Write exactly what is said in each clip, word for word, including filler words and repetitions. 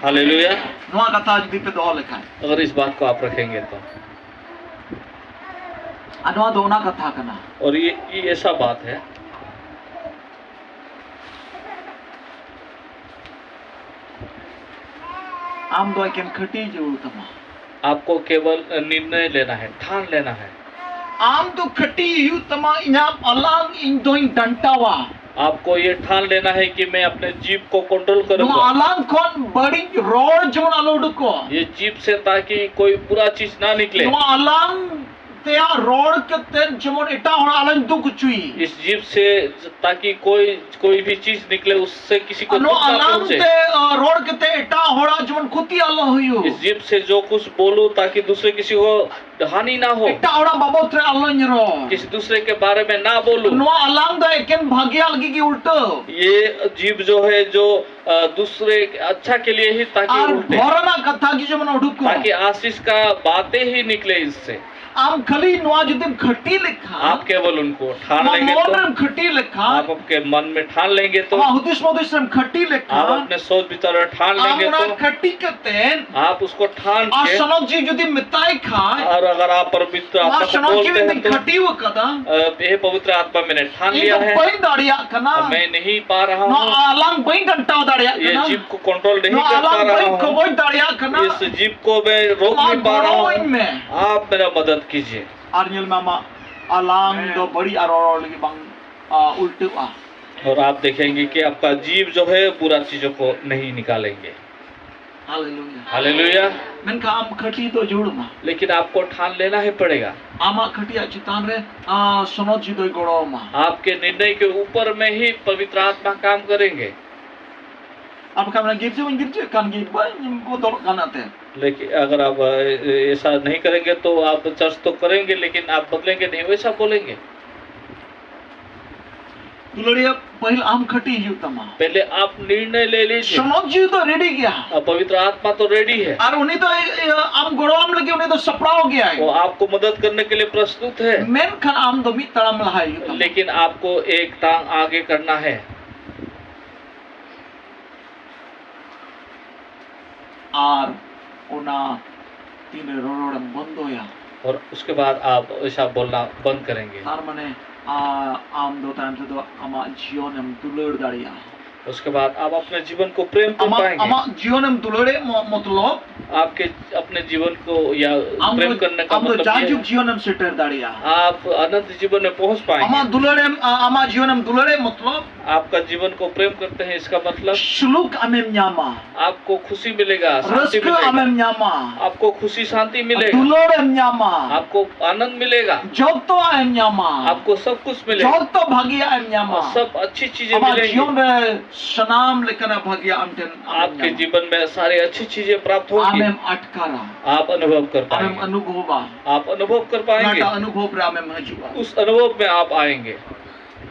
ᱦᱟᱞᱮᱞᱩᱭᱟ᱾ ᱱᱚᱣᱟ ᱠᱟᱛᱷᱟ ᱡᱩᱫᱤ ᱯᱮ ᱫᱚᱦᱚ ᱞᱮᱠᱷᱟᱱ᱾ अगर इस बात को आप रखेंगे तो। ᱟᱨ ᱱᱚᱣᱟ ᱫᱚ ᱚᱱᱟ ᱠᱟᱛᱷᱟ ᱠᱟᱱᱟ᱾ और ये, ये ऐसा बात है। ᱟᱢ ᱫᱚ ᱮᱠᱮᱱ ᱠᱷᱟᱹᱴᱤ ᱡᱟᱹᱨᱩᱲ ᱛᱟᱢᱟ᱾ आपको केवल निर्णय लेना है, ठान लेना है। ᱟᱢ ᱫᱚ ᱠᱷᱟᱹᱴᱤ ᱦᱩᱭᱩᱜ ᱛᱟᱢᱟ, ᱤᱧᱟᱹᱜ ᱟᱞᱟᱝ ᱤᱧ ᱫᱚᱧ ᱰᱟᱱᱴᱟᱣᱟ᱾ आपको ये ठान लेना है कि मैं अपने जीभ को कंट्रोल ᱱᱚᱣᱟ करूंगा। ᱟᱞᱟᱝ ᱠᱷᱚᱱ ᱵᱟᱹᱲᱤᱡ ᱨᱚᱲ ᱡᱮᱢᱚᱱ ᱟᱞᱚ ᱩᱰᱩᱠᱚᱜ᱾ ये जीभ से ताकि कोई बुरा चीज ना निकले। ᱱᱚᱣᱟ ᱟᱞᱟᱝ ᱛᱮᱭᱟᱜ ᱨᱚᱲ ᱠᱟᱛᱮ ᱡᱮᱢᱚᱱ ᱮᱴᱟᱜ ᱦᱚᱲ ᱟᱞᱚᱧ ᱫᱩᱠ ᱦᱚᱪᱚᱭ᱾ इस जीभ से ताकि कोई, कोई भी चीज निकले उससे किसी को ᱱᱚᱣᱟ दुख ना ᱟᱞᱟᱝ ᱯᱚᱦᱚᱸᱪᱮ। ᱛᱮ ᱟ, ᱨᱚᱲ ᱠᱟᱛᱮ ᱮᱴᱟᱜ ᱦᱚᱲᱟᱜ ᱡᱮᱢᱚᱱ ᱠᱷᱚᱛᱤ ᱟᱞᱚ ᱦᱩᱭᱩᱜ᱾ इस जीभ से जो कुछ बोलूं ताकि दूसरे किसी को हानि ना हो। ᱮᱴᱟᱜ ᱦᱚᱲᱟᱜ ᱵᱟᱵᱚᱛ ᱨᱮ ᱟᱞᱚᱧ ᱨᱚᱲ᱾ किसी दूसरे के बारे में ना बोलूं। ᱱᱚᱣᱟ ᱟᱞᱟᱝ ᱫᱚ ᱮᱠᱮᱱ ᱵᱷᱟᱜᱮᱭᱟᱜ ᱞᱟᱹᱜᱤᱫ ᱜᱮ ᱩᱞᱴᱟᱹ। ये जीभ जो है जो अ, दूसरे के अच्छा के लिए ही ताकि ᱟᱨ ᱩᱞᱴᱮ। ᱵᱷᱚᱨᱚᱱᱟᱜ ᱠᱟᱛᱷᱟ ᱜᱮ ᱡᱮᱢᱚᱱ ᱩᱰᱩᱠᱚᱜ᱾ ताकि आशीष का बातें ही निकले इससे। ᱟᱢ ᱠᱷᱟᱹᱞᱤ ᱱᱚᱣᱟ ᱡᱩᱫᱤᱢ ᱠᱷᱟᱹᱴᱤ ᱞᱮᱠᱷᱟᱱ, आप केवल उनको ठान ᱱᱚᱣᱟ लेंगे ᱢᱚᱱ तो, ᱨᱮᱢ ᱠᱷᱟᱹᱴᱤ ᱞᱮᱠᱷᱟᱱ, आप आपके मन में ठान लेंगे तो, ᱟᱢᱟᱜ ᱦᱩᱫᱤᱥ ᱢᱩᱫᱤᱥ ᱨᱮᱢ ᱠᱷᱟᱹᱴᱤ ᱞᱮᱠᱷᱟᱱ, आप अपने सोच विचार में ठान ᱟᱢ लेंगे ᱚᱱᱟ तो, ᱠᱷᱟᱹᱴᱤ ᱠᱟᱛᱮ आप उसको ठान ᱟᱨ के, ᱥᱚᱱᱚᱛ ᱡᱤᱣᱤ ᱡᱩᱫᱤᱢ ᱢᱮᱛᱟᱭ ᱠᱷᱟᱱ, और अगर आप पवित्र ᱱᱚᱣᱟ आत्मा को ᱥᱚᱱᱚᱛ ᱡᱤᱣᱤ बोलते हैं ᱫᱚᱧ तो, ᱠᱷᱟᱹᱴᱤᱣ ᱟᱠᱟᱫᱟ, अ, हे पवित्र आत्मा, मैंने ठान ᱤᱧ लिया ᱫᱚ है, ᱵᱟᱹᱧ ᱫᱟᱲᱮᱭᱟᱜ ᱠᱟᱱᱟ, ᱟᱨ मैं नहीं पा रहा ᱱᱚᱣᱟ हूँ, ᱟᱞᱟᱝ ᱵᱟᱹᱧ ᱰᱟᱱᱴᱟᱣ ᱫᱟᱲᱮᱭᱟᱜ ये ᱠᱟᱱᱟ, जीभ को कंट्रोल नहीं ᱱᱚᱣᱟ कर पा ᱟᱞᱟᱝ रहा ᱵᱟᱹᱧ हूँ, ᱠᱚᱵᱚᱡ ᱫᱟᱲᱮᱭᱟᱜ ᱠᱟᱱᱟ, इस जीभ को मैं रोक ᱱᱚᱣᱟ नहीं पा रहा ᱜᱚᱲᱚ ᱟᱹᱧ ᱦूँ, ᱢᱮ᱾ आप मेरा मदद कीजिए। ᱟᱨ ᱧᱮᱞ ᱢᱮ, ᱟᱢᱟᱜ ᱟᱞᱟᱝ ᱫᱚ ᱵᱟᱹᱲᱤᱡ ᱟᱨ ᱨᱚᱲ ᱞᱟᱹᱜᱤᱫ ᱵᱟᱝ, ᱟ, ᱩᱞᱴᱟᱹᱜᱼᱟ᱾ और आप देखेंगे कि आपका जीभ जो है बुरा चीजों को नहीं निकालेंगे। ᱦᱟᱞᱮᱞᱩᱭᱟ। हालेलुया। ᱢᱮᱱᱠᱷᱟᱱ ᱟᱢ ᱠᱷᱟᱹᱴᱤ ᱫᱚ ᱡᱟᱹᱨᱩᱲ ᱟᱢᱟ। लेकिन आपको ठान लेना ही पड़ेगा। ᱟᱢᱟᱜ ᱠᱷᱟᱹᱴᱤᱭᱟᱜ ᱪᱮᱛᱟᱱ ᱨᱮ, ᱟ, ᱥᱚᱱᱚᱛ ᱡᱤᱣᱤ ᱫᱚᱭ ᱜᱚᱲᱚ ᱟᱢᱟ। आपके निर्णय के ऊपर में ही पवित्र आत्मा काम करेंगे। ᱟᱨ ᱵᱟᱠᱷᱟᱱ ᱚᱱᱟ ᱜᱤᱨᱡᱟᱹ ᱢᱟᱧ ᱜᱤᱨᱡᱟᱹᱜ ᱠᱟᱱ ᱜᱮ, ᱵᱟᱹᱧ ᱵᱚᱫᱚᱞᱚᱜ ᱠᱟᱱᱟ ᱮᱱᱛᱮ। लेकिन अगर आप, अ, ऐसा नहीं करेंगे तो आप चर्च तो करेंगे लेकिन आप बदलेंगे नहीं, वैसा बोलेंगे। ᱫᱩᱞᱟᱹᱲᱤᱭᱟᱹ, ᱯᱟᱹᱦᱤᱞ ᱟᱢ ᱠᱷᱟᱹᱴᱤ ᱦᱩᱭᱩᱜ ᱛᱟᱢᱟ। पहले आप निर्णय ले लीजिए। ᱥᱚᱱᱚᱛ ᱡᱤᱣᱤ ᱫᱚ ᱨᱮᱰᱤ ᱜᱮᱭᱟ। और पवित्र आत्मा तो रेडी है। ᱟᱨ ᱩᱱᱤ ᱫᱚ, ᱮ, ᱮ, ᱟᱢ ᱜᱚᱲᱚᱣᱟᱢ ᱞᱟᱹᱜᱤᱫ ᱩᱱᱤ ᱫᱚ ᱥᱟᱯᱲᱟᱣ ᱜᱮᱭᱟᱭ। वो आपको मदद करने के लिए प्रस्तुत है। ᱢᱮᱱᱠᱷᱟᱱ ᱟᱢ ᱫᱚ ᱢᱤᱫ ᱛᱟᱲᱟᱢ ᱞᱟᱦᱟ ᱦᱩᱭᱩᱜ ᱛᱟᱢᱟ। लेकिन आपको एक टांग आगे करना है। ᱟᱨ ᱚᱱᱟ ᱛᱤᱱᱨᱮ ᱨᱚᱨᱚᱲᱮᱢ ᱵᱚᱱᱫᱚᱭᱟ, और उसके बाद आप ऐसा बोलना बंद करेंगे। ᱛᱟᱨ ᱢᱟᱱᱮ ᱟ- ᱟᱢ ᱫᱚ ᱛᱟᱭᱚᱢ ᱛᱮᱫᱚ ᱟᱢᱟᱜ ᱡᱤᱭᱚᱱᱮᱢ ᱫᱩᱞᱟᱹᱲ ᱫᱟᱲᱮᱭᱟᱜᱼᱟ᱾ उसके बाद आप अपने जीवन को प्रेम कर ᱟᱢᱟᱜ पाएंगे। ᱟᱢᱟᱜ ᱡᱤᱭᱚᱱᱮᱢ ᱫᱩᱞᱟᱹᱲᱮ ᱢᱚ- ᱢᱚᱛᱞᱚᱵ आपके अपने जीवन को या ᱟᱢ प्रेम ᱫᱚ करने का ᱟᱢ ᱫᱚ मतलब ये ᱡᱟᱭᱡᱩᱜᱽ है, ᱡᱤᱭᱚᱱᱮᱢ ᱥᱮᱴᱮᱨ ᱫᱟᱲᱮᱭᱟᱜᱼᱟ᱾ आप अनंत जीवन में पहुंच ᱟᱢᱟᱜ पाएंगे। ᱫᱩᱞᱟᱹᱲᱮᱢ ᱟ- ᱟᱢᱟᱜ ᱡᱤᱭᱚᱱᱮᱢ ᱫᱩᱞᱟᱹᱲᱮ ᱢᱚᱛᱞᱚᱵ आपका जीवन को प्रेम करते हैं, इसका मतलब ᱥᱩᱞᱩᱠ ᱟᱢᱮᱢ ᱧᱟᱢᱟ, आपको खुशी मिलेगा, शांति ᱨᱟᱹᱥᱠᱟᱹ ᱟᱢᱮᱢ मिलेगा, ᱧᱟᱢᱟ, आपको खुशी शांति मिलेगा, ᱫᱩᱞᱟᱹᱲᱮᱢ ᱧᱟᱢᱟ, आपको आनंद मिलेगा, ᱡᱚᱛᱚᱣᱟᱜ ᱮᱢ ᱧᱟᱢᱟ, आपको सब कुछ मिलेगा, ᱡᱚᱛᱚ ᱵᱷᱟᱹᱜᱤᱭᱟᱜ ᱮᱢ ᱧᱟᱢᱟ᱾ और सब अच्छी चीजें ᱟᱢᱟᱜ मिलेंगी। ᱡᱤᱭᱚᱱ ᱨᱮ ᱥᱟᱱᱟᱢ ᱞᱮᱠᱟᱱᱟᱜ ᱵᱷᱟᱹᱜᱤᱭᱟᱜ ᱟᱢ ᱴᱷᱮᱱ ᱟᱢᱮᱢ आपके ᱧᱟᱢᱟ᱾ जीवन में सारी अच्छी चीजें प्राप्त होंगी। ᱟᱢᱮᱢ ᱟᱴᱠᱟᱨᱟ, आप अनुभव कर ᱟᱢᱮᱢ पाएंगे। ᱚᱱᱩᱵᱷᱚᱵᱟ, आप अनुभव कर पाएंगे। ᱚᱱᱟᱴᱟᱜ ᱚᱱᱩᱵᱷᱚᱵ ᱨᱮ ᱟᱢᱮᱢ ᱦᱤᱡᱩᱜᱼᱟ᱾ उस अनुभव में आप आएंगे।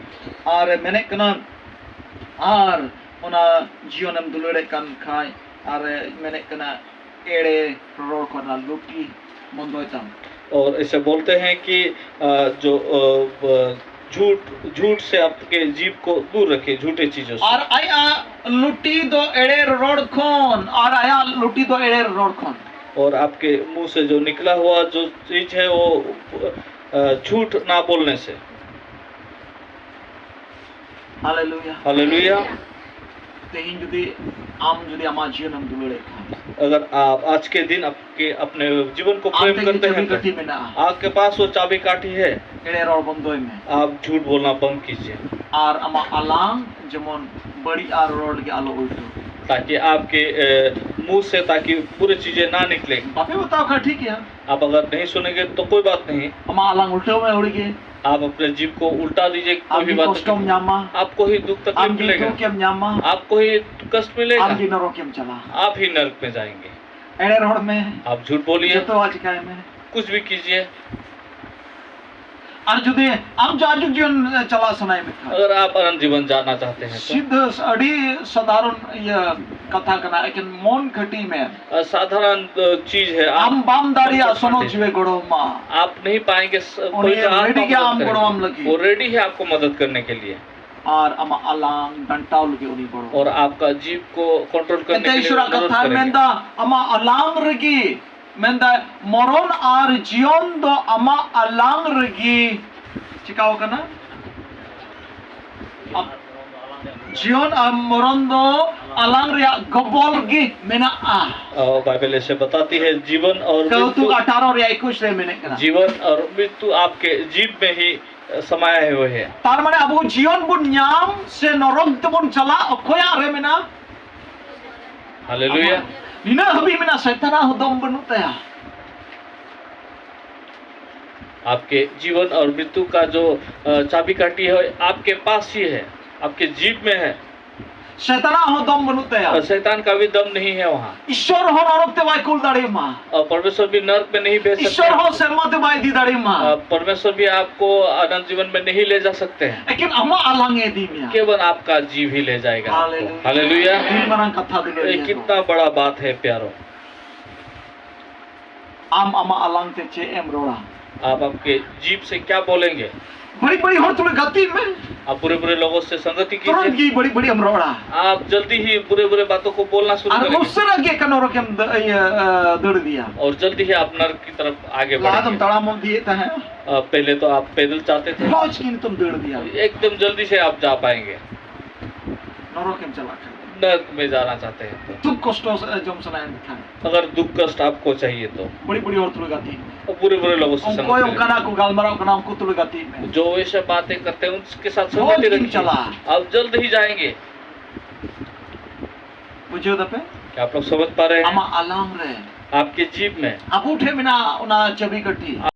ᱟᱨ ᱢᱮᱱᱮᱫ ᱠᱟᱱᱟ, ᱟᱨ ᱚᱱᱟ ᱡᱤᱭᱚᱱᱮᱢ ᱫᱩᱞᱟᱹᱲᱮᱫ ᱠᱟᱱ ᱠᱷᱟᱡ, ᱟᱨ ᱢᱮᱱᱮᱫ ᱠᱟᱱᱟ ᱮᱲᱮ ᱨᱚᱲ ᱠᱷᱚᱱ ᱟᱨ ᱞᱩᱴᱤ ᱵᱚᱱᱫᱚᱭ ᱛᱟᱢ᱾ और इसे बोलते हैं कि अ, जो अ, ब- झूठ झूठ से आपके जीभ को दूर रखें, झूठे चीजों से। ᱟᱨ ᱟᱭᱟᱜ ᱞᱩᱴᱤ ᱫᱚ ᱮᱲᱮ ᱨᱚᱲ ᱠᱷᱚᱱ, ᱟᱨ ᱟᱭᱟᱜ ᱞᱩᱴᱤ ᱫᱚ ᱮᱲᱮ ᱨᱚᱲ ᱠᱷᱚᱱ᱾ और आपके मुंह से जो निकला हुआ जो चीज है, वो अ, झूठ ना बोलने से। ᱦᱟᱞᱮᱞᱩᱭᱟ᱾ हालेलुया। ᱛᱮᱦᱮᱧ ᱡᱩᱫᱤ ᱟᱢ ᱡᱩᱫᱤ ᱟᱢᱟᱜ ᱡᱤᱭᱚᱱᱮᱢ ᱫᱩᱞᱟᱹᱲᱮᱫ ᱠᱷᱟᱱ, अगर आप आज के दिन आपके अपने जीवन को ᱟᱢ प्रेम ᱴᱷᱮᱱ करते ᱪᱟᱹᱵᱤ हैं, ᱠᱟᱹᱴᱷᱤ तो ᱢᱮᱱᱟᱜᱼᱟ, आपके पास वो चाबी काठी है। ᱮᱲᱮ ᱨᱚᱲ ᱵᱚᱱᱫᱚᱭ ᱢᱮ᱾ आप झूठ बोलना बंद कीजिए। ᱟᱨ ᱟᱢᱟᱜ ᱟᱞᱟᱝ ᱡᱮᱢᱚᱱ ᱵᱟᱹᱲᱤᱡ ᱟᱨ ᱨᱚᱲ ᱞᱟᱹᱜᱤᱫ ᱟᱞᱚ ᱩᱞᱴᱟᱹᱣ᱾ ताकि आपके अ, मुंह से ताकि बुरी चीजें ना निकले। ᱵᱟᱯᱮ ᱵᱟᱛᱟᱣ ᱠᱷᱟᱱ ᱴᱷᱤᱠ ᱜᱮᱭᱟ᱾ आप अगर नहीं सुनेंगे तो कोई बात नहीं। ᱟᱢᱟᱜ ᱟᱞᱟᱝ ᱩᱞᱴᱟᱹᱣ ᱢᱮ ᱟᱹᱣᱲᱤ ᱜᱮ᱾ आप अपने जीभ को उल्टा दीजिए, कोई ᱟᱢ भी ᱜᱮ बात ᱠᱚᱥᱴᱚᱢ नहीं। ᱧᱟᱢᱟ, आपको ही दुख तकलीफ ᱟᱢ ᱜᱮ मिलेगा, ᱫᱩᱠᱮᱢ ᱧᱟᱢᱟ, आपको ही कष्ट ᱟᱢ मिलेगा, ᱜᱮ ᱱᱚᱨᱚᱠᱮᱢ ᱪᱟᱞᱟᱜᱼᱟ᱾ आप ही नरक में जाएंगे। ᱮᱲᱮ ᱨᱚᱲ ᱢᱮ, आप झूठ बोलिए, ᱡᱚᱛᱚᱣᱟᱜ ᱪᱤᱠᱟᱭ ᱢᱮ᱾ कुछ भी कीजिए। ᱟᱨ ᱡᱩᱫᱤ ᱟᱢ ᱡᱟᱭᱡᱩᱜᱽ ᱡᱤᱭᱚᱱ ᱪᱟᱞᱟᱣ ᱥᱟᱱᱟᱭᱮᱫ ᱢᱮ ᱠᱷᱟᱱ, अगर आप अनंत जीवन जानना चाहते हैं तो ᱥᱤᱫᱷᱟᱹ ᱟᱹᱰᱤ ᱥᱟᱫᱷᱟᱨᱚᱱ ᱤᱭᱟᱹ ᱠᱟᱛᱷᱟ ᱠᱟᱱᱟ, ᱮᱠᱮᱱ ᱢᱚᱱ ᱠᱷᱟᱹᱴᱤ ᱢᱮ᱾ अ, साधारण अ, चीज है। ᱟᱢ आप ᱵᱟᱢ ᱫᱟᱲᱮᱭᱟᱜᱼᱟ ᱢᱚᱱ ᱥᱚᱱᱚᱛ ᱠᱷᱟᱹᱴᱤ। ᱡᱤᱣᱤ ᱜᱚᱲᱚ ᱢᱟ᱾ आप नहीं पाएंगे स- ᱩᱱᱤ कोई तो आपका ᱨᱮᱰᱤ ᱜᱮᱭᱟ ᱟᱢ मदद ᱜᱚᱲᱚ ᱟᱢ करेगा। ᱞᱟᱹᱜᱤᱫ᱾ वो रेडी है आपको मदद करने के लिए। ᱟᱨ ᱟᱢᱟᱜ ᱟᱞᱟᱝ ᱰᱟᱱᱴᱟᱣ ᱞᱟᱹᱜᱤᱫ ᱩᱱᱤ ᱜᱚᱲᱚ᱾ और आपका जीभ को कंट्रोल करने ᱮᱱᱛᱮ के लिए ᱤᱥᱚᱨᱟᱜ मदद ᱠᱟᱛᱷᱟ करेंगे। ᱢᱮᱱᱫᱟ, ᱟᱢᱟᱜ ᱟᱞᱟᱝ ᱨᱮᱜᱮ, ᱢᱮᱱᱫᱟᱭ, ᱢᱚᱨᱚᱱ ᱟᱨ ᱡᱤᱭᱚᱱ ᱫᱚ ᱟᱢᱟᱜ ᱟᱞᱟᱝ ᱨᱮᱜᱮ ᱪᱤᱠᱟᱣ ᱠᱟᱱᱟ? ᱟᱢ- ᱡᱤᱭᱚᱱ ᱟᱨ ᱢᱚᱨᱚᱱ ᱫᱚ ᱟᱞᱟᱝ ᱨᱮᱭᱟᱜ ᱜᱚᱵᱚᱞ ᱜᱮ ᱢᱮᱱᱟᱜᱼᱟ᱾ और बाइबल ऐसे बताती है, जीवन और ᱠᱟᱹᱣᱛᱩᱠ मृत्यु, ᱟᱴᱷᱟᱨᱚ ᱨᱮᱭᱟᱜ ᱮᱠᱩᱥ ᱨᱮ ᱢᱮᱱᱮᱫ ᱠᱟᱱᱟ। जीवन और मृत्यु आपके जीभ में ही समाये हुए हैं। ᱛᱟᱨ ᱢᱟᱱᱮ ᱟᱵᱚ ᱡᱤᱭᱚᱱ ᱵᱚᱱ ᱧᱟᱢ ᱥᱮ ᱱᱚᱨᱚᱠ ᱛᱮᱵᱚᱱ ᱪᱟᱞᱟᱜ ᱚᱠᱚᱭᱟᱜ ᱨᱮ ᱢᱮᱱᱟᱜᱼᱟ? हालेलुया। ᱱᱤᱱᱟᱹᱜ ᱦᱟᱹᱵᱤᱡ ᱢᱮᱱᱟᱜᱼᱟ, ᱥᱟᱭᱛᱟᱱᱟᱜ ᱦᱚᱸ ᱫᱚᱢ ᱵᱟᱹᱱᱩᱜ ᱛᱟᱭᱟ। आपके जीवन और मृत्यु का जो अ, चाबी काठी है, आपके पास ही है, आपके जीभ में है। ᱥᱟᱭᱛᱟᱱᱟᱜ ᱦᱚᱸ ᱫᱚᱢ ᱵᱟᱹᱱᱩᱜ ᱛᱟᱭᱟ। और शैतान का भी दम नहीं है वहाँ। ᱤᱥᱚᱨ ᱦᱚᱸ ᱱᱚᱨᱚᱠ ᱛᱮ ᱵᱟᱭ ᱠᱩᱞ ᱫᱟᱲᱮᱭᱟᱢᱟ। और परमेश्वर भी नर्क में नहीं भेज सकते ᱤᱥᱚᱨ हैं। ᱦᱚᱸ ᱥᱮᱨᱢᱟ ᱛᱮ ᱵᱟᱭ ᱤᱫᱤ ᱫᱟᱲᱮᱭᱟᱢᱟ। और परमेश्वर भी आपको अनंत जीवन में नहीं ले जा सकते हैं। ᱞᱮᱠᱤᱱ ᱟᱢᱟᱜ ᱟᱞᱟᱝ ᱮ ᱤᱫᱤ ᱢᱮᱭᱟ। केवल आपका जीभ ही ले जाएगा आपको। हालेलुया। हालेलुया। ᱛᱤᱱ ᱢᱟᱨᱟᱝ ᱠᱟᱛᱷᱟ ᱫᱩᱞᱟᱹᱲᱤᱭᱟᱹ ये ᱠᱚ। कितना बड़ा बात है प्यारो। ᱟᱢ ᱟᱢᱟᱜ ᱟᱞᱟᱝ ᱛᱮ ᱪᱮᱫ ᱮᱢ ᱨᱚᱲᱟ? आप आपके जीभ से क्या बोलेंगे? ᱵᱟᱹᱲᱤᱡ ᱵᱟᱹᱲᱤᱡ ᱦᱚᱲ ᱛᱩᱞᱩᱡ ᱜᱟᱛᱮᱜ ᱢᱮ। आप बुरे बुरे लोगों से संगति ᱛᱩᱨᱟᱹᱱᱛ कीजिए। ᱜᱮ ᱵᱟᱹᱲᱤᱡ ᱵᱟᱹᱲᱤᱡ ᱮᱢ ᱨᱚᱲᱟ। आप जल्दी ही बुरे बुरे बातों को बोलना शुरू ᱟᱨ करेंगे। ᱩᱥᱟᱹᱨᱟ ᱜᱮ ᱮᱠᱟᱱ ᱱᱚᱨᱚᱠ ᱮᱢ ᱫᱟᱹ- ᱤᱭᱟᱹ, ᱟ, ᱫᱟᱹᱲ ᱤᱫᱤᱭᱟ। और जल्दी ही आप नरक की तरफ आगे ᱞᱟᱦᱟ ᱫᱚᱢ बढ़ेंगे। ᱛᱟᱲᱟᱢ ᱤᱫᱤᱭᱮᱫ ᱛᱟᱦᱮᱸᱫ। अ, पहले तो आप पैदल जाते थे, ᱞᱚᱡᱽ ᱜᱮ ᱱᱤᱛᱚᱜ ᱫᱟᱹᱲ ᱤᱫᱤᱭᱟ। एकदम जल्दी से आप जा पाएंगे। ᱱᱚᱨᱚᱠ ᱮᱢ ᱪᱟᱞᱟᱜ ᱠᱷᱟᱱ। नरक में जाना चाहते हैं तो। ᱫᱩᱠ ᱠᱚᱥᱴᱚ ᱮ, ᱡᱚᱢ ᱥᱟᱱᱟᱭᱮᱫ ᱠᱷᱟᱱ। अगर दुख कष्ट आपको चाहिए तो। ᱵᱟᱹᱲᱤᱡ ᱵᱟᱹᱲᱤᱡ ᱦᱚᱲ ᱛᱩᱞᱩᱡ ᱜᱟᱛᱮᱜ ᱢᱮ। और बुरे बुरे लोगों से संगति ᱚᱠᱚᱭ करें। ᱚᱱᱠᱟᱱᱟᱜ ᱠᱚ ᱜᱟᱞᱢᱟᱨᱟᱣ ᱠᱟᱱᱟ ᱩᱱᱠᱩ ᱛᱩᱞᱩᱡ ᱜᱟᱛᱮᱜ ᱢᱮ। जो वैसे बातें करते हैं उनके साथ ᱞᱚᱡᱽ संगति ᱜᱮᱢ रखिए। ᱪᱟᱞᱟᱜᱼᱟ। आप जल्द ही जाएंगे। ᱵᱩᱡᱷᱟᱹᱣ ᱫᱟᱯᱮ? क्या आप लोग समझ पा रहे हैं? ᱟᱢᱟᱜ ᱟᱞᱟᱝ ᱨᱮ। आपके जीभ में। ᱟᱵᱚ ᱴᱷᱮᱱ ᱢᱮᱱᱟᱜᱼᱟ ᱚᱱᱟ ᱪᱟᱹᱵᱤ ᱠᱟᱹᱴᱷᱤ।